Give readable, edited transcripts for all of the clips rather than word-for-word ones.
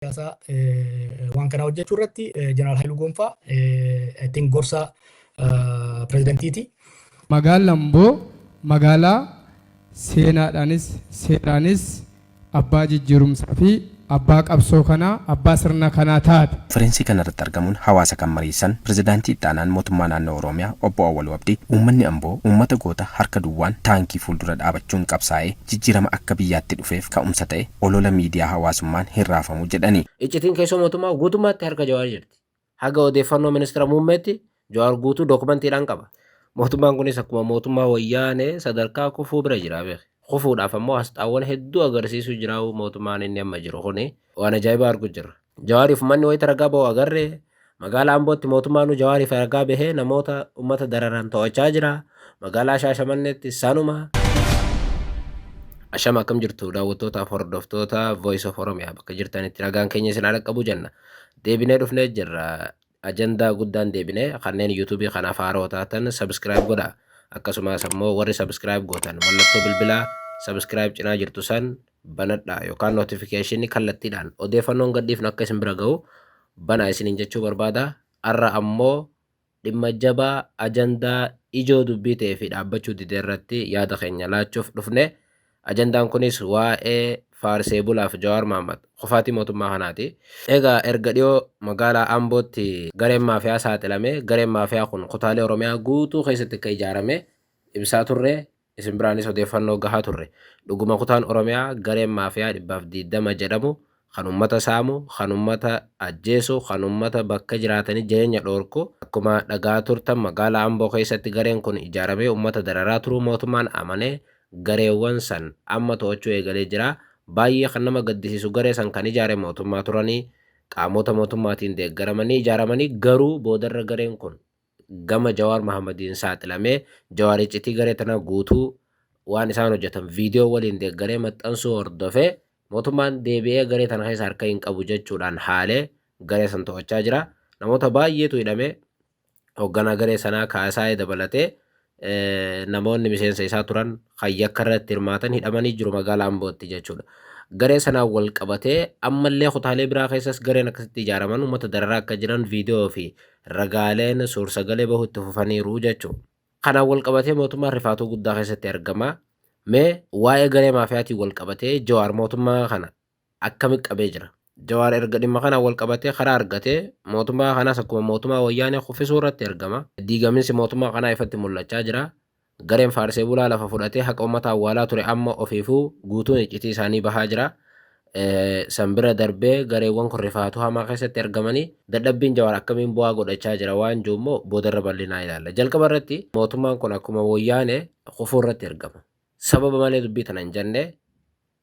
Siyaasaa waan kana hojjechuu irratti Jeneraal Haayiluu Gonfaa ittiin gorsa pireezidentiiti. Magaalli Amboo magaalaa seenaadhaanis seeraanis abbaa jijjiirumsaa fi abbaa qabsoo kanaa, abbaa sirna kanaa taate. Konfereensii kanarratti argamuun hawaasa kan mariisan Pirezidaantii Itti Aanaan Mootummaa Naannoo Oromiyaa Obbo Awwaluu Abdii, uummanni Amboo uummata goota harka duwwaan taankii fuuldura dhaabachuun qabsaa'ee jijjiirama akka biyyaatti dhufeef ka'umsa ta'e olola miidiyaa hawaasummaan hin raafamu jedhani. Iccitiin keessoo mootummaa guutummaatti harka Jawaar jirti. Haga odeeffannoo ministira muummeetti Jawaar guutuu dookumantiidhaan qaba. Mootummaan kunis akkuma mootummaa Wayyaanee sadarkaa kufuu bira jira beeki. Kufuudhaaf ammoo asxaawwan hedduu agarsiisuu jira mootummaan inni amma jiru kuni waan ajaa'ibaa argu jirra. Jawaariif uummanni wayita ragaa bahu agarre. Magaalaa Ambootti mootummaanuu Jawaariif ragaa bahee namoota uummata dararan to'achaa jira. Magaalaa Shaashamanneetti sanuma. Ashama, akkam jirtu daawwattootaaf hordoftoota Voice of Oromia? Bakka jirtanitti nagaan keenya isin haa dhaqqabu jenna. Deebinee dhufnee jirra. Ajandaa guddaan deebinee. Kanneen YouTubeii kanaaf haaroo taatan subscribe godha. Akkasumas ammoo warri subscribe gootan mallattoo bilbilaa subscribe cinaa jirtu san banadha yookaan notificationii kallattiidhaan odeeffannoon gadhiifnu akka isin bira ga'u banaa isiniin jechuu barbaada. Har'a ammoo dhimma jabaa, ajandaa ijoo dubbii ta'ee fi dhaabbachuu dide irratti yaada keenya laachuuf dhufne. Ajandaan kunis waa'ee faarsee bulaaf Jawaar Mahaammad kufaatii mootummaa kanaati. Egaa erga dhiyoo magaalaa Ambootti gareen maafiyaa saaxilame, gareen maafiyaa kun kutaalee Oromiyaa guutuu keessatti akka ijaarame ibsaa turre, isin biraanis odeeffannoo gahaa turre. Dhuguma kutaan Oromiyaa gareen maafiyaa 120 jedhamu kan uummata saamu, kan uummata ajjeesu, kan uummata bakka jiraatanii jireenya dhoorku, akkuma dhagaa turtan magaalaa Amboo keessatti gareen kun ijaaramee uummata dararaa turuu mootummaan amanee gareewwan san amma to'achuu eegalee jira. Baay'ee kan nama gaddisiisu, garee san kan ijaare mootummaa turanii, qaamota mootummaatiin deeggaramanii ijaaramanii, garuu boodarra gareen kun gama Jawaar Mahammadiin saaxilamee, Jawaar iccitii garee tanaa guutuu waan isaan hojjetan viidiyoo waliin deeggaree maxxansuu hordofee, mootummaan deebi'ee garee tana keessa harka hin qabu jechuudhaan haalee garee san to'achaa jira. Namoota baay'eetu hidhame. Hoogganaa garee sanaa Kaasaayee dabalatee namoonni miseensa isaa turan kan yakka irratti hirmaatan hidhamanii jiru magaalaa Ambootti jechuudha. Garee sanaan wal qabatee ammallee kutaalee biraa keessas gareen akkasitti ijaaraman uummata dararaa akka jiran viidiyoo fi ragaaleen suur-sagalee bahu itti fufaniiru jechuudha. Kanaan wal qabatee mootummaan rifaatuu guddaa keessatti argama. Mee waa'ee garee maafiyaatiin wal qabatee Jawaar mootummaa kana akkamitti qabee jira? Jawaar erga dhimma kanaan wal qabatee karaa argatee mootummaa kanaas akkuma mootummaa Wayyaanee kuffisuu irratti argama. Diigaminsi mootummaa kanaa ifatti mul'achaa jira. Gareen faarsee bulaa lafa fudhatee haqa uummata awwaalaa ture amma ofiifuu guutuun iccitii isaanii bahaa jira. San bira darbee gareewwan kun rifaatuu hamaa keessatti argamanii dadhabbiin Jawaar akkamiin bu'aa godhachaa jira waan jiru immoo boodarra bal'inaa ilaalla. Jalqaba irratti mootummaan kun akkuma Wayyaanee kufuu irratti argama. Sababa malee dubbii tana hin jenne.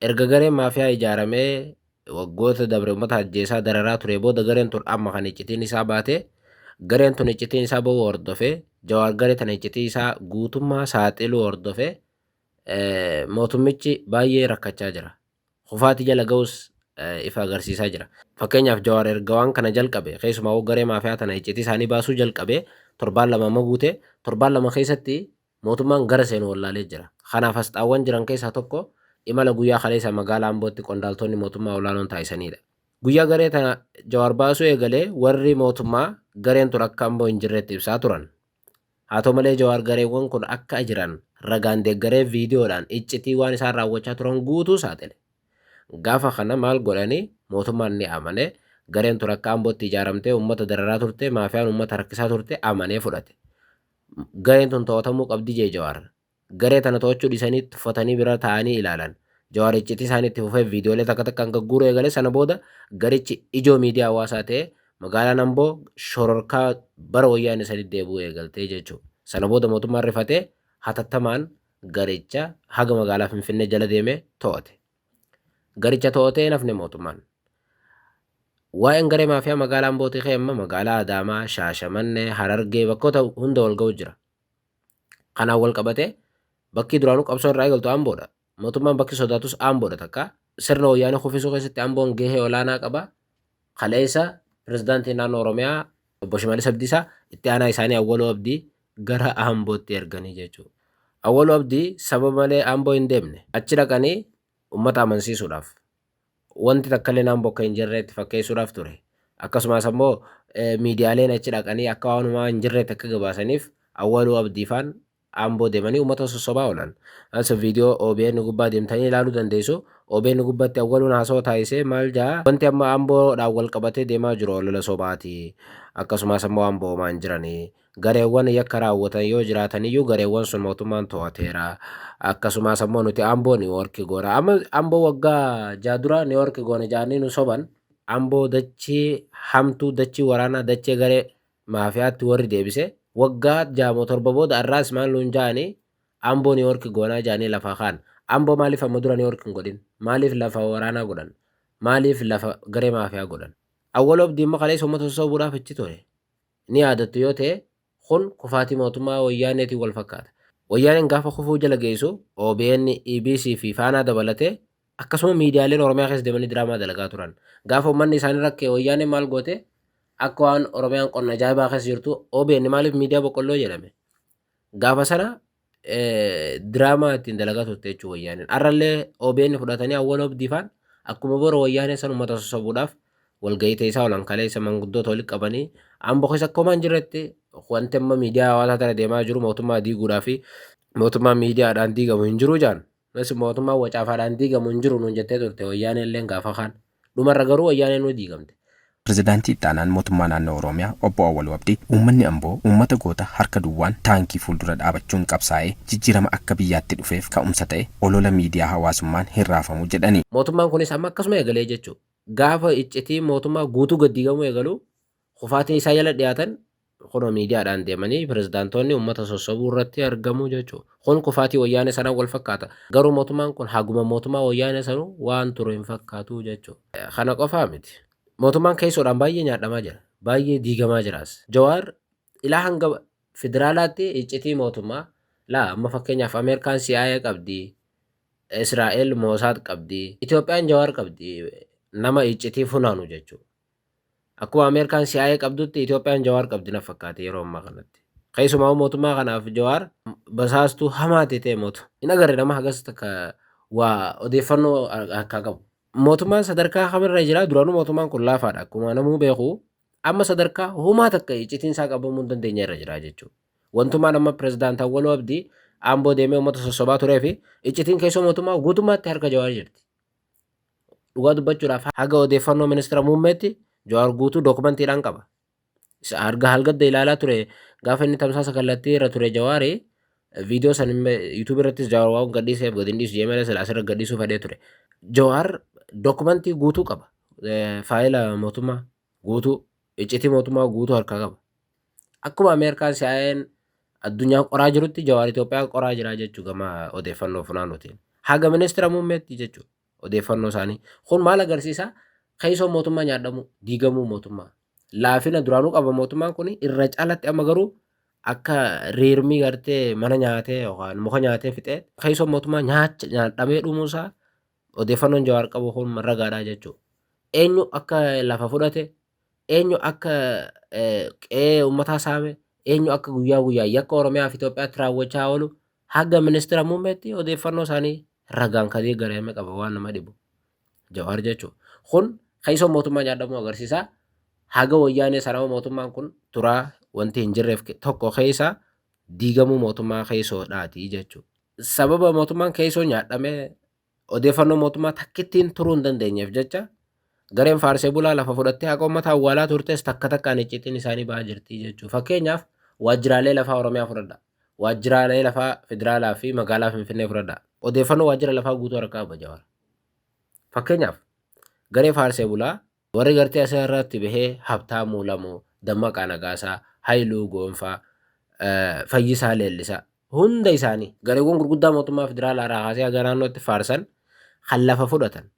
Erga gareen maafiyaa ijaaramee waggoota dabre uummata ajjeesaa dararaa ture booda, gareen tun amma kan iccitiin isaa baate, gareen tun iccitiin isaa bahuu hordofee, Jawaar garee tana iccitii isaa guutummaa saaxiluu hordofee, mootummichi baay'ee rakkachaa jira. Kufaatii jala ga'us ifa agarsiisaa jira. Fakkeenyaaf, Jawaar erga waan kana jalqabe, keessumaa garee maafiyaa tana iccitii isaanii baasuu jalqabe, torbaan 2 amma guute. Torbaan 2 keessatti mootummaan gara seenu wallaalee jira. Kanaaf asxaawwan jiran keessaa tokko imala guyyaa kaleessa magaalaa Ambootti qondaaltonni mootummaa olaanoon taasisanidha. Guyyaa garee tana Jawaar baasuu eegalee warri mootummaa gareen tun akka Amboo hin jirretti ibsaa turan. Haa ta'u malee, Jawaar gareewwan kun akka jiran ragaan deeggaree viidiyoodhaan iccitii waan isaan raawwachaa turan guutuu saaxile. Gaafa kana maal godhanii? Mootummaan ni amane. Gareen tun akka Ambootti ijaaramtee uummata dararaa turte, maafiyaan uummata rakkisaa turte amanee fudhate. Gareen tun to'atamuu qabdi jee Jawaar. Garee tana to'achuu dhiisanii tuffatanii bira taa'anii ilaalan. Jawaar iccitii isaanii itti fufee viidiyoolee takka takkaan gagguuruu eegale. Sana booda garichi ijoo miidiyaa hawaasaa ta'ee, magaalaan Amboo shororkaa bara Wayyaanee sanitti deebi'uu eegaltee jechuudha. Sana booda mootummaan rifatee hatattamaan garicha haga magaalaa Finfinnee jala deemee to'ate. Garicha to'atee hin hafne mootummaan. Waa'een garee maafiyaa magaalaa Ambootii ka'e amma magaalaa Adaamaa, Shaashamannee, Harargee bakkoota hunda wal ga'u jira. Kanaan wal qabatee bakki duraanuu qabsoo irraa eegaltu Amboodha. Mootummaan bakki sodaatus Amboodha takka. Sirna Wayyaanee kuffisuu keessatti Amboon gahee olaanaa qaba. Kaleessa pirezidaantiin naannoo Oromiyaa obbo Shimallis Abdiisaa itti aanaa isaanii Awwaluu Abdii gara Ambootti erganii jechuudha. Awwaluu Abdii sababa malee Amboo hin deemne. Achi dhaqanii uummata amansiisuudhaaf. Wanti takka illee Amboo akka hin jirreetti fakkeessuudhaaf ture. Akkasumas ammoo miidiyaaleen achi dhaqanii akka waanumaa hin jirreetti akka gabaasaniif Awwaluu Abdiifaan Amboo deemanii uummata sossobaa oolan. As viidiyoo OBN gubbaa deemtanii ilaaluu dandeessu. OBN gubbaatti Awwaluun haasawaa taasisee maal jaa, wanti amma Amboodhaan wal qabatee deemaa jiru olola sobaati. Akkasumas ammoo Amboo homaa hin jiranii. Gareewwan yakka raawwatan yoo jiraataniyyuu gareewwan sun mootummaan to'ateera. Akkasumas ammoo nuti Amboo New York goona. Amma Amboo waggaa 6 dura New York goona jedhanii nu soban. Amboo dachee hamtuu, dachee waraanaa, dachee garee maafiyaatti warri deebise waggaa 6 moo 7 booda arraas maal nuun ja'anii, Amboo New York goonaa ja'anii lafaa kaan. Amboo maaliif amma dura New York hin godhin? Maaliif lafa waraanaa godhan? Maaliif lafa garee maafiyaa godhan? Awwaloo Abdii immoo kaleessa uummata sossobuudhaaf achi ture. Ni yaadattu yoo ta'e, kun kufaatii mootummaa Wayyaaneetiin wal fakkaata. Wayyaaneen gaafa kufuu jala geessu OBN, EBC fi Faanaa dabalatee akkasuma miidiyaaleen Oromiyaa keessa deemanii diraamaa dalagaa turan. Gaafa uummanni isaanii rakkee Wayyaaneen maal goote? Akka waan Oromiyaan qonna ajaa'ibaa keessa jirtu OBN maaliif miidiyaa boqqolloo jedhame? Gaafa sana diraamaa ittiin dalagaa turte jechuudha Wayyaaneen. Har'allee OBN fudhatanii Awwaloo Abdiifaan akkuma bora Wayyaanee san uummata sossobuudhaaf walgahii teessaa oolan. Kaleessa manguddoota walitti qabanii Amboo keessa akkuma hin jirretti wanti amma miidiyaa hawaasaa tana deemaa jiru mootummaa diiguudhaa fi mootummaa miidiyaadhaan diigamu hin jiru jaan. Bas mootummaa wacaafaadhaan diigamu hin jiru nuun jettee turte Wayyaanee illee gaafa kaan. Dhumarra garuu Wayyaanee nu diigamte. Pirezidaantii Ittaanaan Mootummaa Naannoo Oromiyaa Obbo Awwaluu Abdii uummanni Amboo uummata goota harka duwwaan taankii fuuldura dhaabachuun qabsaa'ee jijjiirama akka biyyaatti dhufeef ka'umsa ta'e olola miidiyaa hawaasummaan hin raafamu jedhani. Mootummaan kunis amma akkasuma eegalee jechuudha. Gaafa iccitii mootummaa guutuu gad diigamuu eegalu, kufaatiin isaa jala dhiyaatan, kunoo miidiyaadhaan deemanii pirezidaantoonni uummata sossobuu irratti argamu jechuudha. Kun kufaatii Wayyaanee sanaan wal fakkaata. Garuu mootummaan kun haguma mootummaa Wayyaanee sanuu waan ture hin fakkaatu jechuudha. Kana qofaa miti. Mootummaan keessoodhaan baay'ee nyaadhamaa jira. Baay'ee diigamaa jiraas. Jawaar ilaa hanga federaalaatti iccitii mootummaa laa amma fakkeenyaaf Ameerikaan CIA qabdi. Israa'el Moosaad qabdi. Itoophiyaan Jawaar qabdi. Nama iccitii funaanu jechuudha. Akkuma Ameerikaan CIA qabdutti Itoophiyaan Jawaar qabdi na fakkaate yeroo ammaa kanatti. Keessumaa mootummaa kanaaf Jawaar basaastuu hamaati ta'e mootu. Hin agarre nama hagas takka waa odeeffannoo akka qabu. Mootummaan sadarkaa kamirra jira? Duraanuu mootummaan kun laafaadha, akkuma namuu beeku. Amma sadarkaa humaa takka iccitiin isaa qabamuu hin dandeenye irra jira jechuudha. Wantummaan amma pirezidaant Awwaluu Abdii Amboo deemee uummata sossobaa turee fi iccitiin keessoo mootummaa guutummaatti harka Jawaar jirti. Dhugaa dubbachuudhaaf, haga odeeffannoo ministeera muummeetti Jawaar guutuu dookumantiidhaan qaba. Harga halgadda ilaalaa ture gaafa inni tamsaasa kallattii irra ture Jawaari. Viidiyoo san YouTube irrattis Jawaar waan gadhiiseef gadi hin dhiisu jee malee sila asirra gadhiisuu fedhee ture. Jawaar dookumantii guutuu qaba. Faayila mootummaa guutuu, iccitii mootummaa guutuu harkaa qaba. Akkuma Ameerikaan CIA'n addunyaa qoraa jirutti Jawaar Itoophiyaa qoraa jira jechuu gama odeeffannoo funaanuutiin. Haga ministeera muummeetti jechuudha odeeffannoo isaanii. Kun maal agarsiisa? Keessoo mootummaa nyaadhamuu, diigamuu mootummaa. Laafina duraanuu qaba mootummaan kun, irra caalatti amma garuu akka riirmii gartee mana nyaatee yookaan muka nyaatee fixee keessoo mootummaa nyaacha nyaadhamee dhumuusaa odeeffannoon Jawaar qabu kun ragaadhaa jechuudha. Eenyu akka lafa fudhate, eenyu akka qe'ee uummataa saame, eenyu akka guyyaa guyyaa yakka Oromiyaa fi Itoophiyaatti raawwachaa oolu haga ministeera muummeetti odeeffannoo isaanii ragaan kan deeggarame qaba, waan nama dhibu. Jawaar jechuudha. Kun keessoo mootummaa nyaadhamuu agarsiisa. Haga Wayyaanee sanama mootummaan kun turaa wanti hin jirreef tokko keessa diigamuu mootummaa keessoodhaati jechuudha. Sababa mootummaan keessoo nyaadhamee odeeffannoo mootummaa takkittiin turuu hin dandeenyeef jecha gareen faarsee bulaa lafa fudhattee haqa uummata awwaalaa turtes takka takkaan icciitiin isaanii ba'aa jirti jechuudha. Fakkeenyaaf, waajjiraalee lafaa Oromiyaa fudhadha. Waajjiraalee lafaa federaalaa fi magaalaa Finfinnee fudhadha. Odeeffannoo waajjira lafaa guutuu harkaa qaba Jawaar. Fakkeenyaaf, garee faarsee bulaa warri gartee asirratti bahee Habtaamuu Lamuu, Dammaqaa Nagaasaa, Haayiluu Goonfaa, Fayyisaa Leellisaa, hunda isaanii gareewwan gurguddaa mootummaa federaalaa irraa kaasee haga naannootti faarsan, kan lafa fudhatan,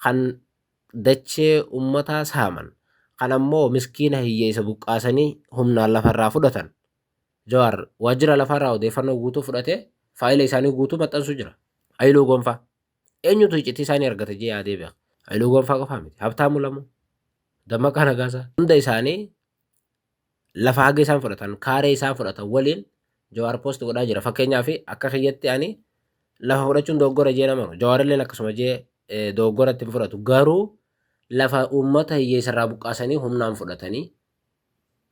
kan dachee uummataa saaman, kan ammoo miskiina hiyyeessa buqqaasanii humnaan lafarraa fudhatan. Jawaar waajjira lafarraa odeeffannoo guutuu fudhatee faayila isaanii guutuu maxxansuu jira. Haayiluu Goonfaa. Eenyutu iccitii isaanii argate jee yaadee beeka? Haayiluu Goonfaa qofaa miti. Habtaamuu Lamuu. Dammaqaa Nagaasaa. Hunda isaanii lafa haga isaan fudhatan, kaaree isaan fudhatan waliin Jawaar post godhaa jira. Fakkeenyaaf, akka kiyyatti ani lafa fudhachuun dogoggora jee namanu. Jawaarilleen akkasuma jee. Dogoggora itti hin fudhatu. Garuu lafa uummata hiyyeessa irraa buqqaasanii humnaan fudhatanii,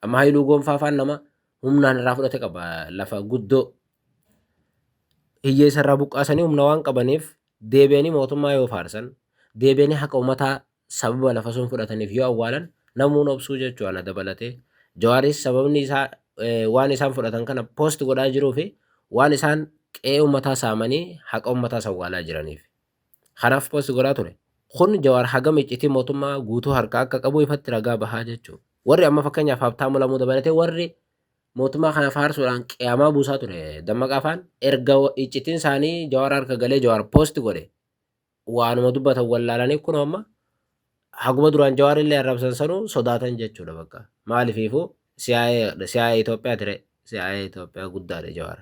amma Haayiluu Gonfaa faan nama humnaan irraa fudhate qaba. Lafa guddoo hiyyeessa irraa buqqaasanii humna waan qabaniif, deebi'anii mootummaa yoo faarsan, deebi'anii haqa uummataa sababa lafa sun fudhataniif yoo awwaalan, namuun obsuu jechuu ana dabalatee. Jawaaris sababni isaa waan isaan fudhatan kana post godhaa jiruu fi waan isaan qe'ee uummataa saamanii haqa uummataa awwaalaa jiraniif. Kanaaf post godhaa ture. Kun Jawaar hagam iccitii mootummaa guutuu harkaa akka qabu ifatti ragaa bahaa jechuudha. Warri amma fakkeenyaaf Habtaamuu Lamuu dabalatee, warri mootummaa kana faarsuudhaan qiyaamaa buusaa ture Dammaqaa Afaan, erga iccitiin isaanii Jawaar harka galee Jawaar post godhe, waanuma dubbatan wallaalanii kun amma haguma duraan Jawaar illee arrabsan sanuu sodaatan jechuudha bakka. Maaliifiifuu siyaa'ee Itoophiyaa ture, siyaa'ee Itoophiyaa guddaadha Jawaar.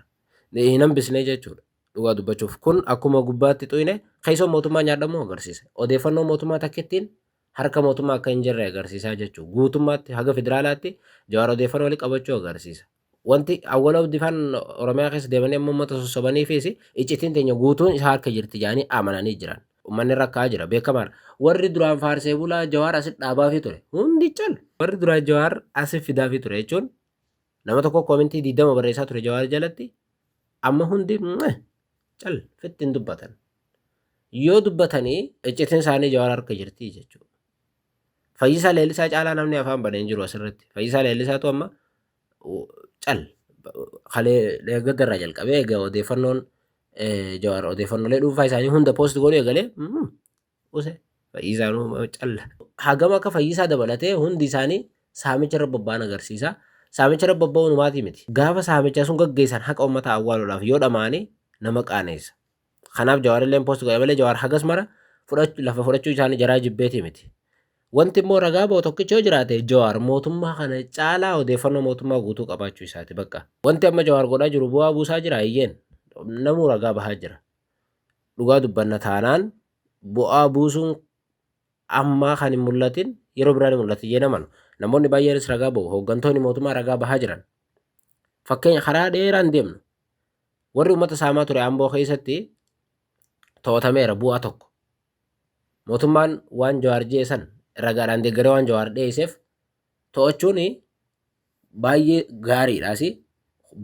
Hin hambisnee jechuudha. Dhugaa dubbachuuf kun akkuma gubbaatti xuyne keessoo mootummaa nyaadhamuu agarsiisa. Odeeffannoo mootummaa takkittiin harka mootummaa akka hin jirre agarsiisaa jechuudha. Guutummaatti haga federaalaatti Jawaar odeeffannoo walii qabachuu agarsiisa. Wanti Awwal Abdii faan Oromiyaa keessa deemanii amma uummata sossobaniifis iccitiin teenya guutuun isa harka jirti jedhanii amananii jiran. Uummanni rakkaa jira beekamaadha. Warri duraan faarsee bulaa Jawaar asitti dhaabaafii ture hundi cal. Warri duraan Jawaar asi fidaafii ture jechuun nama tokko comment 20 barreessaa ture Jawaar jalatti, amma hundi cal fitti hin dubbatan. Yoo dubbatanii iccitiin isaanii Jawaar harka jirti jechuudha. Fayyisaa Leellisaa caalaa namni afaan banee hin jiru asirratti. Fayyisaa Leellisaatu amma cal kalee gadda irraa jalqabee egaa odeeffannoon Jawaar odeeffannoolee dhuunfaa isaanii hunda post godhuu eegalee use Fayyisaanuu calla. Hagam akka Fayyisaa dabalatee hundi isaanii saamicha irra bobba'an agarsiisa. Saamicha irra bobba'uun maatii miti. Gaafa saamicha sun gaggeessan haqa uummataa awwaaluudhaaf yoo dhamaanii nama qaaneessa. Kanaaf Jawaar illee post godhe malee Jawaar hagas mara lafa fudhachuu isaanii jaraa jibbeetii miti. Wanti immoo ragaa ba'u tokkicha yoo jiraate, Jawaar mootummaa kana caalaa odeeffannoo mootummaa guutuu qabaachuu isaati bakka. Wanti amma Jawaar godhaa jiru bu'aa buusaa jira, eeyyeen, namuu ragaa bahaa jira. Dhugaa dubbanna taanaan bu'aa buusuun ammaa kan hin mul'atin yeroo biraan hin mul'atin jee namanu. Namoonni baay'eenis ragaa ba'u. Hooggantoonni mootummaa ragaa bahaa jiran. Fakkeenya karaa dheeraan deemnu. Warri uummata saamaa ture Amboo keessatti to'atameera, bu'aa tokko. Mootummaan waan Jawaar jee san ragaadhaan deeggaree waan Jawaar dhiyeesseef to'achuun baay'ee gaariidhaas,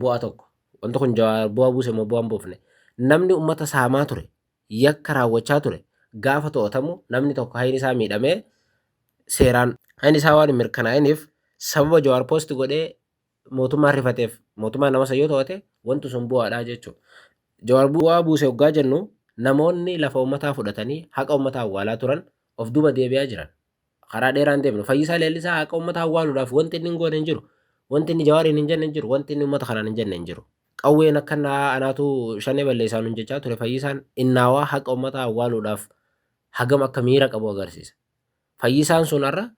bu'aa tokko. Wanti kun Jawaar bu'aa buuse moo bu'aa hin buufne? Namni uummata saamaa ture, yakka raawwachaa ture gaafa to'atamu, namni tokko hayni isaa miidhamee seeraan hayni isaa waan hin mirkanaa'iniif sababa Jawaar post godhee mootummaan rifateef mootummaan nama san yoo to'ate, wanti sun bu'aadha jechuudha. Jawaar bu'aa buuse hoggaa jennu, namoonni lafa uummataa fudhatanii haqa uummataa awwaalaa turan of duuba deebi'aa jiran. Karaa dheeraan deemnu. Fayyisaa Leellisaa haqa uummataa awwaaluudhaaf wanti inni hin goone hin jiru. Wanti inni Jawaariin hin jenne hin jiru. Wanti inni uummata kanaan hin jenne hin jiru. Qawween akka anaatu shanee balleessaa nun jechaa ture Fayyisaan innaawaa haqa uummataa awwaaluudhaaf hagam akka miira qabu agarsiisa. Fayyisaan sun har'a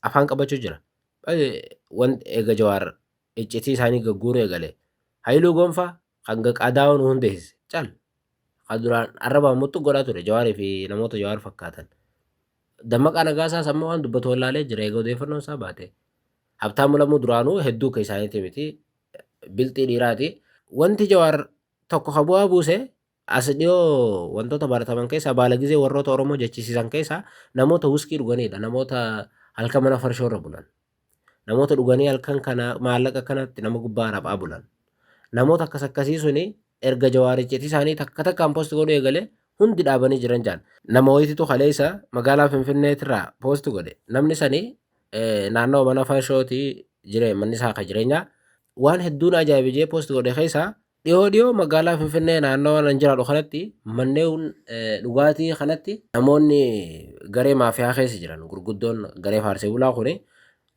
afaan qabachuu jira. Wanti eega Jawaar iccitii isaanii gagguuruu eegale. Haayiluu Gonfaa kan qadaa'uu nu hundeessise cal. Kan duraan arrabaan muxxu godhaa ture Jawaarii fi namoota Jawaar fakkaatan. Dammaqaa Nagaasaas amma waan dubbatu wallaalee jira eega odeeffannoon isaa baate. Habtaamuu Lamuu duraanuu hedduu akka isaaniiti miti. Bilxii dhiiraati. Wanti Jawaar tokko ka bu'aa buuse, as dhiyoo wantoota barataman keessaa, baala gizee warroota Oromoo jechisiisan keessaa namoota wuskii dhuganidha. Namoota halkan mana farshoo irra bulan. Namoota dhuganii halkan kana maallaqa kanatti nama gubbaa raphaa bulan. Namoota akkas akkasii suni erga Jawaarichiti isaanii takka takkaan post godhuu eegalee hundi dhaabanii jiran jaan. Nama wayititu kaleessa magaalaa Finfinneetirraa post godhe. Namni sani naannoo mana farshootii jire, manni isaa ka jireenyaa. Waan hedduun ajaa'ibe jee post godhe keessaa, dhiyoo dhiyoo magaalaa Finfinnee naannoo nan jiraadhu kanatti manneen dhugaatii kanatti namoonni garee maafiyaa keessa jiran gurguddoon garee faarsee bulaa kuni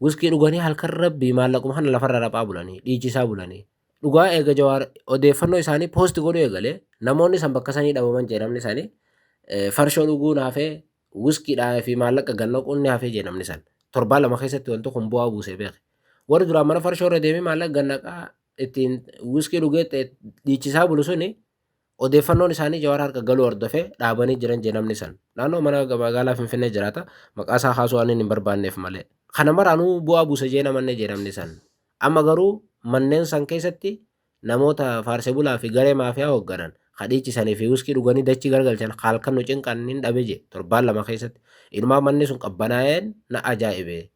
wuskii dhuganii halkan rabbii maallaquma kana lafarra raphaa bulanii dhiichisaa bulanii. Dhugaa eega Jawaar odeeffannoo isaanii post godhuu eegalee namoonni san bakka sanii dhabaman jee. Namni sanii farshoo dhuguun hafee, wuskiidhaa fi maallaqa gannaquun ni hafee jee namni san. Torbaan 2 keessatti wanti kun bu'aa buusee beeke. Warri duraan mana farshoo irra deemee maallaqa gannaqaa ittiin wuskii dhugee dhiichisaa bulu suni odeeffannoon isaanii Jawaar harka galuu hordofee dhaabanii jiran jee namni san. Naannoo mana magaalaa Finfinnee jiraata. Maqaa isaa kaasuu waan hin barbaanneef malee. Kana maraanuu bu'aa buuse jee namanne jee namni san. Amma garuu manneen san keessatti namoota faarsee bulaa fi garee maafiyaa hoogganan Ka dhiichisanii fi wuskii dhuganii dachii gargalchan halkan nu cinqan nin dhabe je torbaan 2 keessatti. Inumaa manni sun qabbanaa'een na ajaa'ibe.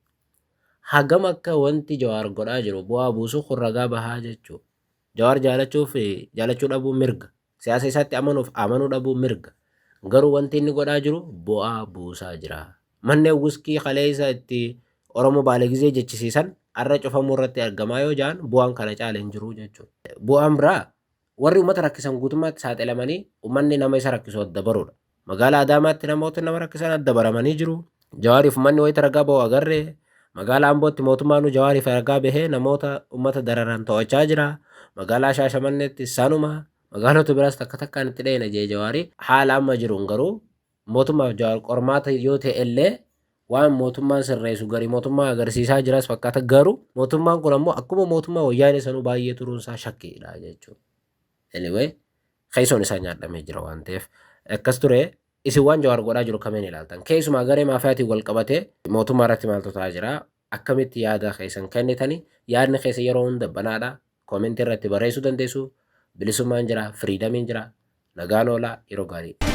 Hagam akka wanti Jawaar godhaa jiru bu'aa buusu kun ragaa bahaa jechuudha. Jawaar jaalachuu fi jaalachuu dhabuu mirga. Siyaasa isaatti amanuuf amanuu dhabuu mirga. Garuu wanti inni godhaa jiru bu'aa buusaa jira. Manneen wuskii kaleessa itti Oromoo baalegizee jechisiisan har'a cufamuu irratti argamaa yoo ja'an bu'aan kana caale hin jiru jechuudha. Bu'aan biraa warri uummata rakkisan guutummaatti saaxilamanii uummanni nama isa rakkisu adda baruudha. Magaalaa Adaamaatti namoota nama rakkisan adda baramanii jiru. Jawaariif uummanni wayita ragaa ba'u agarree. Magaalaa Ambootti mootummaanuu Jawaariif ragaa bahee namoota uummata dararan to'achaa jira. Magaalaa Shaashamanneetti sanuma. Magaalota biraas takka takkaan itti dheena jee Jawaarii. Haala amma jiruun garuu mootummaaf Jawaar qormaata yoo ta'e illee waan mootummaan sirreessu garii mootummaa agarsiisaa jiras fakkaata, garuu mootummaan kun ammoo akkuma mootummaa wayyaanee sanuu baay'ee turuun isaa shakkiidha jechuudha. Anyway, keessoon isaa nyaadhamee jira waan ta'eef akkas ture. Isin waan Jawaar godhaa jiru kamiin ilaaltan? Keessumaa garee maafiyaatiin wal qabatee mootummaa irratti maaltu ta'aa jira? Akkamitti yaada keessan kennitanii? Yaadni keessa yeroo hunda banaadha. Koomentii irratti barreessuu dandeessu. Bilisummaan jira, freedomiin jira. Nagaan oolaa, yeroo gaarii.